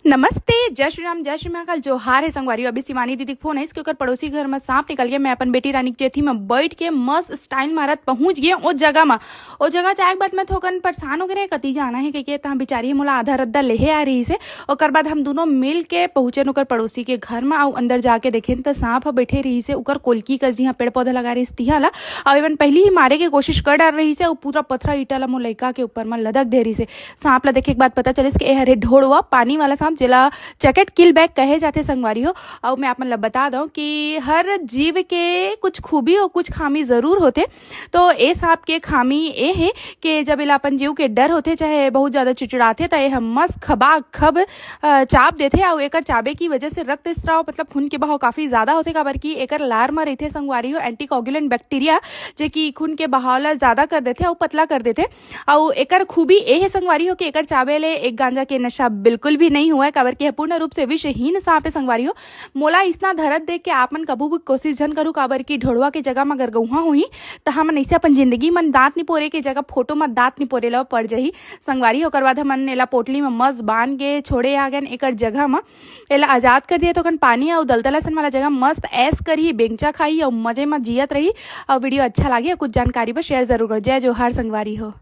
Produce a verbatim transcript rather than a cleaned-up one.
नमस्ते, जय श्री राम, जय श्री महाकाल, जोहार हे संगवारी हो। अभी शिवानी दीदी के फोन आइस कि ओकर पड़ोसी घर म सांप निकल गे। मैं अपन बेटी रानी के चेथी म बैठ के मस्त स्टाइल मारत पहुंच गे ओ जगह म। ओ जगह जाए के बाद मैं थोकन परेशान हो गे रहे, कति जाना हे कहिके, तहाँ बिचारी मोला आधा रद्दा लेहे आ रहिस हे। ओकर बाद हम दोनों मिल के पहुंचेन ओकर पड़ोसी के घर म, अउ अंदर जाके देखेन त सांप ह बैठे रहिस हे ओकर कोलकी कस, जिहाँ पेड़ पौधा लगा रहिस तिहा ला। अउ एमन पहिली ही मारे के कोशिश कर डार रहिस हे, अउ पूरा पथरा ईटा ला मोर लइका के ऊपर म लदक दे रहिस हे। सांप ला देखे के बाद पता चलिस कि ए हरे ढोड़वा, पानी वाला सांप, जेला जैकेट किल बैग कहे जाथे संगवारी हो। अउ मैं आप मन ला बता दऊं कि हर जीव के कुछ खूबी अउ कुछ खामी जरूर होथे। तो ए सांप के खामी ए हे कि जब एला अपन जीव के डर होथे, चाहे बहुत ज्यादा चिड़चिड़ाथे, त ए ह मस्त खबा खब, अ, चाब देथे। अउ एकर चाबे की वजह से रक्त स्राव, मतलब खून के बहाव काफी ज्यादा होथे, काबर कि एकर लार म रहिथे संगवारी हो एंटीकोगुलेंट बैक्टीरिया, जे कि खून के बहाव ला ज्यादा कर देथे अउ पतला कर देथे। अउ एकर खूबी ए हे संगवारी हो कि एकर चाबे ले एक गांजा के नशा बिल्कुल भी नहीं हुआ है, काबर कि यह पूर्ण रूप से विषहीन सांप हे संगवारी हो। मोला इसना धरत देख के आप मन कभू भी कोशिश झन करू, काबर कि ढोड़वा के जगह म अगर गौहा होही, त हमन ऐसे अपन जिंदगी मन दांत निपोरे के जगह फोटो म दांत निपोरे ला पड़ जाही संगवारी। ओकर बाद हमन एला पोटली म मस्त बांध के छोड़े आ गए एकर जगह म। एला आजाद कर दिए तो कन पानी अउ दलदल असन वाला जगह मस्त ऐश करही, बेंगचा खाही अउ मजे म जियत रही। अउ वीडियो अच्छा लागे, कुछ जानकारी बर शेयर जरूर करो। जय जोहार संगवारी हो।